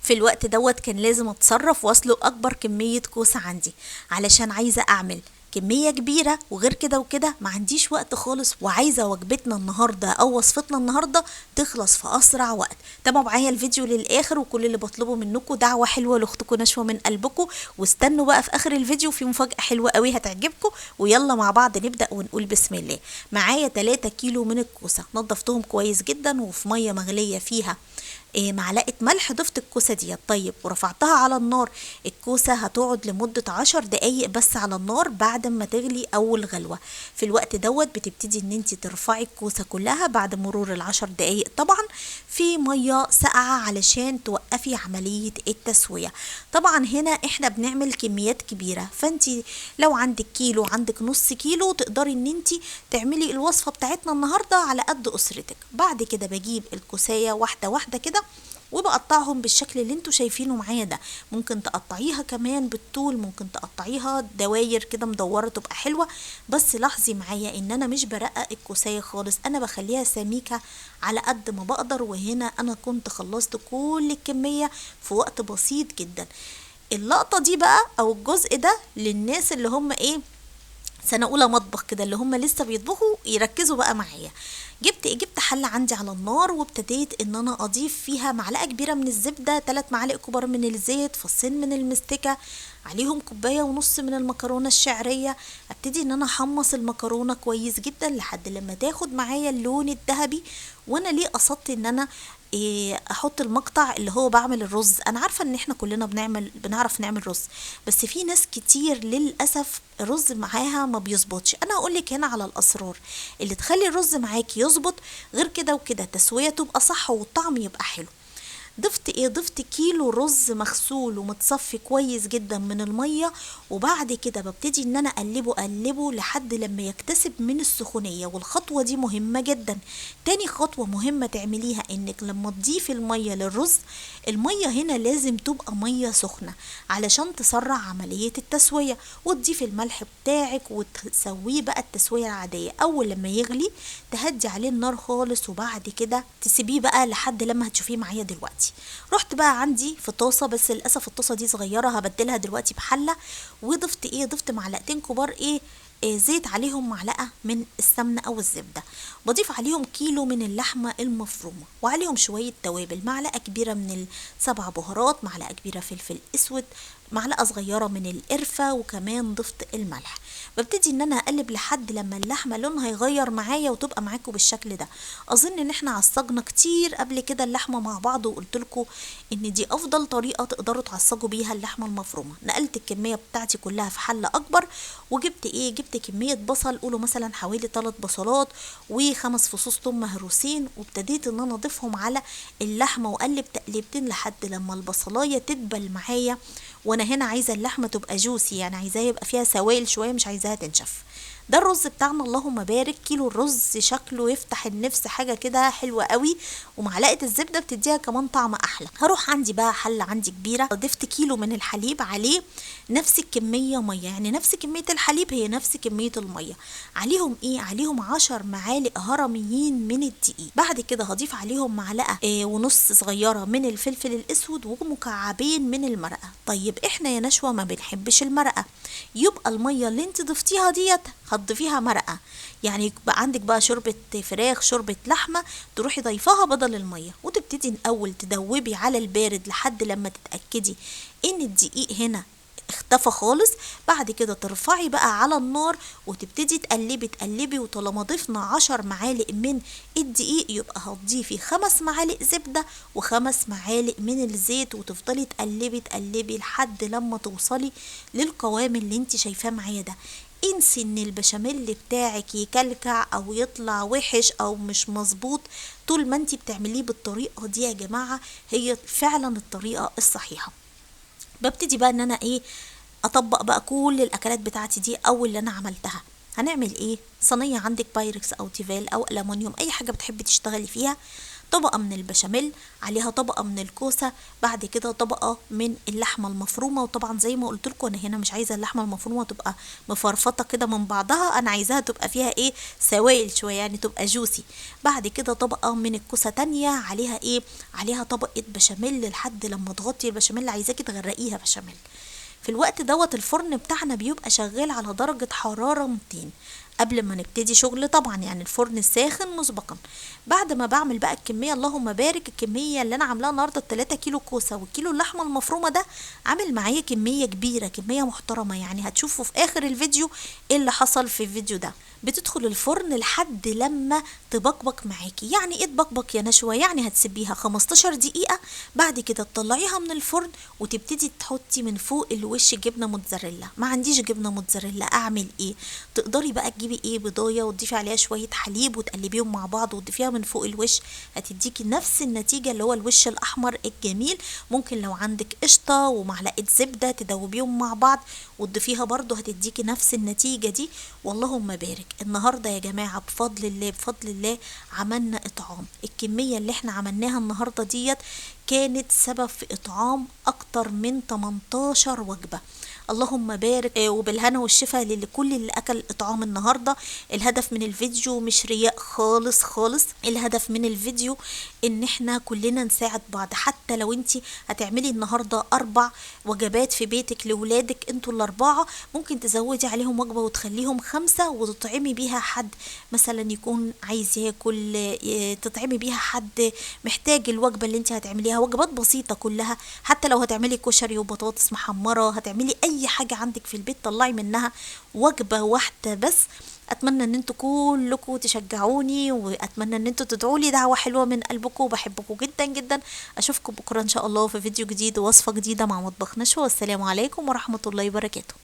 في الوقت دوت كان لازم اتصرف واسلق اكبر كمية كوسة عندي، علشان عايزة اعمل كمية كبيرة، وغير كده وكده ما عنديش وقت خالص، وعايزة وجبتنا النهاردة او وصفتنا النهاردة تخلص في اسرع وقت. تابعوا معايا الفيديو للاخر، وكل اللي بطلبه منكم دعوة حلوة لاختكم نشوى من قلبكم، واستنوا بقى في اخر الفيديو في مفاجأة حلوة قوي هتعجبكم. ويلا مع بعض نبدأ ونقول بسم الله. معايا 3 كيلو من الكوسة، نظفتهم كويس جدا، وفي مية مغلية فيها معلقة ملح ضفت الكوسة ديت. طيب ورفعتها على النار، الكوسة هتقعد لمدة 10 دقايق بس على النار بعد ما تغلي أول غلوة. في الوقت دوت بتبتدي إن انتي ترفعي الكوسة كلها بعد مرور ال10 دقايق طبعا في مية ساقعة علشان توقفي عملية التسوية. طبعا هنا احنا بنعمل كميات كبيرة، فانتي لو عندك كيلو عندك نص كيلو تقدري إن انتي تعملي الوصفة بتاعتنا النهاردة على قد أسرتك. بعد كده بجيب الكوساية واحدة واحدة كده وبقطعهم بالشكل اللي انتوا شايفينه معايا ده. ممكن تقطعيها كمان بالطول، ممكن تقطعيها دواير كده مدورة تبقى حلوة، بس لاحظي معايا ان انا مش برقق الكوساية خالص، انا بخليها سميكة على قد ما بقدر. وهنا انا كنت خلصت كل الكمية في وقت بسيط جدا. اللقطة دي بقى او الجزء ده للناس اللي هم ايه سنة أولى مطبخ كده، اللي هم لسه بيطبخوا يركزوا بقى معايا. جبت حلة عندي على النار، وابتديت ان انا اضيف فيها معلقة كبيرة من الزبدة، 3 معالق كبار من الزيت، فصين من المستكة، عليهم كوباية ونص من المكرونة الشعرية. ابتدي ان انا احمص المكرونة كويس جدا لحد لما تاخد معايا اللون الذهبي. وانا ليه قصدت ان انا احط المقطع اللي هو بعمل الرز؟ انا عارفة ان احنا كلنا بنعرف نعمل رز، بس في ناس كتير للأسف الرز معاها ما بيظبطش. انا هقولك هنا على الاسرار اللي تخلي الرز معاكي يظبط، غير كده وكده تسوية تبقى صح والطعم يبقى حلو. ضفت ايه؟ ضفت كيلو رز مغسول ومتصفي كويس جدا من المية، وبعد كده ببتدي ان انا اقلبه لحد لما يكتسب من السخونية. والخطوة دي مهمة جدا. تاني خطوة مهمة تعمليها انك لما تضيفي المية للرز، المية هنا لازم تبقى مية سخنة علشان تسرع عملية التسوية، وتضيفي الملح بتاعك وتسويه بقى التسوية العادية. اول لما يغلي تهدي عليه النار خالص، وبعد كده تسيبيه بقى لحد لما هتشوفيه معايا دلوقتي. رحت بقى عندي في طاسة، بس للأسف الطاسة دي صغيرة هبدلها دلوقتي بحلة. وضفت ايه؟ ضفت معلقتين كبار ايه زيت، عليهم معلقة من السمنة او الزبدة، بضيف عليهم كيلو من اللحمة المفرومة، وعليهم شوية توابل، معلقة كبيرة من ال7 بهارات، معلقة كبيرة فلفل اسود، معلقة صغيرة من القرفة، وكمان ضفت الملح. ببتدي ان انا اقلب لحد لما اللحمة لونها يغير معايا وتبقى معاكم بالشكل ده. اظن ان احنا عصجنا كتير قبل كده اللحمة مع بعض، وقلت لكم ان دي افضل طريقة تقدروا تعصجوا بيها اللحمة المفرومة. نقلت الكمية بتاعتي كلها في حلة اكبر، وجبت ايه؟ جبت كمية بصل، قولوا مثلا حوالي 3 بصلات و5 فصوص ثوم مهروسين، وابتديت ان انا اضيفهم على اللحمة واقلب تقليبتين لحد لما البصلاية تدبل معايا. وانا هنا عايزه اللحمة تبقى جوسي، يعني عايزاها يبقى فيها سوائل شوية، مش عايزاها تنشف. ده الرز بتاعنا اللهم بارك، كيلو الرز شكله يفتح النفس، حاجة كده حلوة قوي، ومعلقة الزبدة بتديها كمان طعم احلى. هروح عندي بقى حله عندي كبيرة، ضفت كيلو من الحليب عليه نفس الكمية مية، يعني نفس كمية الحليب هي نفس كمية المية. عليهم ايه؟ عليهم 10 معالق هرميين من الدقيق. بعد كده هضيف عليهم معلقه ونص صغيرة من الفلفل الاسود ومكعبين من المرقه. طيب احنا يا نشوى ما بنحبش المرقه، يبقى المية اللي انت ضفتيها ديت هتضيفيها مرقه، يعني يبقى عندك بقى شوربة فراخ شوربة لحمه تروحي ضيفاها بدل المية. وتبتدي الاول تدوبي على البارد لحد لما تتاكدي ان الدقيق هنا اختفى خالص. بعد كده ترفعي بقى على النار وتبتدي تقلبي تقلبي، وطالما ضفنا 10 معالق من الدقيق يبقى هتضيفي 5 معالق زبدة و5 معالق من الزيت، وتفضلي تقلبي تقلبي لحد لما توصلي للقوام اللي انت شايفاه معايا ده. انسي ان البشاميل بتاعك يكلكع او يطلع وحش او مش مظبوط طول ما انت بتعمليه بالطريقة دي يا جماعة، هي فعلا الطريقة الصحيحة. ببتدي بقى ان انا ايه اطبق بقى كل الاكلات بتاعتي دي او اللي انا عملتها. هنعمل ايه؟ صينية عندك بايركس او تيفال او الومنيوم، اي حاجة بتحبي تشتغلي فيها. طبقه من البشاميل، عليها طبقه من الكوسه، بعد كده طبقه من اللحمة المفرومه. وطبعا زي ما قلت لكم انا هنا مش عايزه اللحمة المفرومه تبقى مفرفطه كده من بعضها، انا عايزاها تبقى فيها ايه، سوائل شوية، يعني تبقى جوسي. بعد كده طبقه من الكوسه تانية عليها ايه، عليها طبقه بشاميل لحد لما تغطي البشاميل، عايزاكي تغرقيها بشاميل. في الوقت دوت الفرن بتاعنا بيبقى شغال على درجة حرارة 200 قبل ما نبتدي شغل طبعا، يعني الفرن ساخن مسبقا. بعد ما بعمل بقى الكمية، اللهم بارك، الكمية اللي انا عاملاها النهارده 3 كيلو كوسة والكيلو اللحمة المفرومة ده عامل معايا كمية كبيرة، كمية محترمة، يعني هتشوفوا في اخر الفيديو ايه اللي حصل في الفيديو ده. بتدخل الفرن لحد لما تبقبق معاكي. يعني ايه تبقبق يا نشوى؟ يعني هتسيبيها 15 دقيقة، بعد كده تطلعيها من الفرن وتبتدي تحطي من فوق الوش جبنة موتزاريلا. ما عنديش جبنة موتزاريلا اعمل ايه؟ تقدري بقى تجيبي ايه، بضاية وتضيفي عليها شوية حليب وتقلبيهم مع بعض وتضيفيها من فوق الوش، هتديكي نفس النتيجة اللي هو الوش الاحمر الجميل. ممكن لو عندك قشطة ومعلقة زبدة تدوبيهم مع بعض وتضيفيها برضو، هتديكي نفس النتيجة دي. واللهم بارك. النهارده يا جماعة بفضل الله، بفضل الله عملنا اطعام. الكمية اللي احنا عملناها النهارده ديت كانت سبب في اطعام اكتر من 18 وجبة. اللهم بارك، وبالهنا والشفا لكل اللي اكل اطعام النهارده. الهدف من الفيديو مش رياء خالص خالص، الهدف من الفيديو ان احنا كلنا نساعد بعض. حتى لو انت هتعملي النهارده 4 وجبات في بيتك لولادك انتوا ال4، ممكن تزودي عليهم وجبة وتخليهم 5 وتطعمي بيها حد مثلا يكون عايز ياكل، تطعمي بيها حد محتاج الوجبة اللي انت هتعمليها. وجبات بسيطة كلها، حتى لو هتعملي كشري وبطاطس محمرة، هتعملي اي حاجة عندك في البيت طلعي منها وجبة واحدة بس. اتمنى ان انتوا كلكم تشجعوني، واتمنى ان انتوا تدعوا لي دعوه حلوة من قلبكم، وبحبكم جدا جدا. اشوفكم بكره ان شاء الله في فيديو جديد ووصفه جديدة مع مطبخ نشوى. والسلام عليكم ورحمة الله وبركاته.